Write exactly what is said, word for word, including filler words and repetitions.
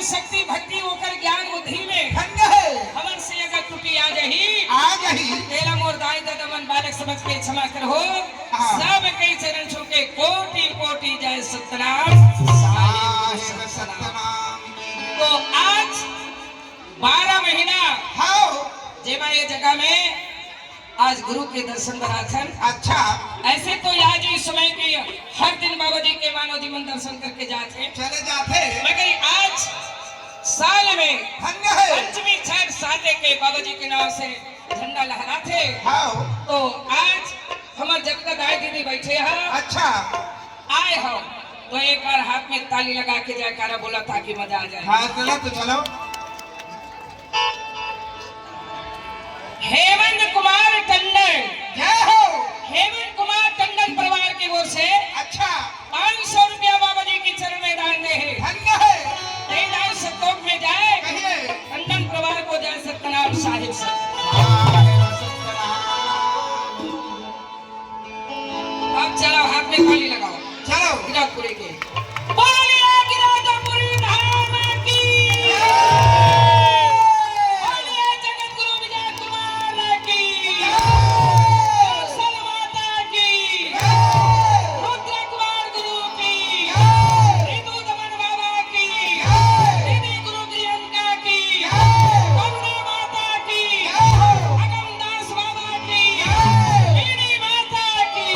शक्ति भक्ति ओकर ज्ञान बुद्धि में धन्य हे। हमर से अगर त्रुटि आ जाही, आ जाही। तेला मोर दाई ददा मन बालक समझ के क्षमा करहू। हाँ। सब के चरण छू के कोटि कोटि जय सतनाम। साहेब सतनाम। तो आज बारह महीना हाँ। जेमा ये जगह में आज गुरु के दर्शन बर आथन। अच्छा। ऐसे तो आज इस समय के हर दिन बाबा जी के मानव जीवन दर्शन करके जात हे। चले जात हे। मगर आज साल में धन्य हे। पंचमी छठ साते के बाबा जी के नाम से झंडा लहरात हे। हाँ। तो आज हमर जतका दाई दीदी बैठे हे। अच्छा। आए हो तो एक बार हाथ में ताली लगा के जयकारा बोला ताकि मजा आ जाए। हाँ, चलो तो चलो। हेमंत कुमार टंडन। जय हो। हेमंत कुमार टंडन परिवार की ओर से अच्छा। पाँच सौ रुपया बाबा जी के चरण में दान दे हे। धन्य हे। दे दान संतोष में जाए। कहिए। टंडन परिवार को जय सतनाम साहिब से। साहेब सतनाम। अब चलो, हाथ में ताली लगाओ। चलो। गिरौदपुरी के। बोलिए गिरौदपुरी धाम की। बोलिए जगत गुरु विजय कुमार की। कौशल माता की। रुद्र कुमार गुरु की। ऋतु दमन बाबा की। दीदी गुरु प्रियंका की। करुणा माता की। अगम दास बाबा की। बेनी माता की।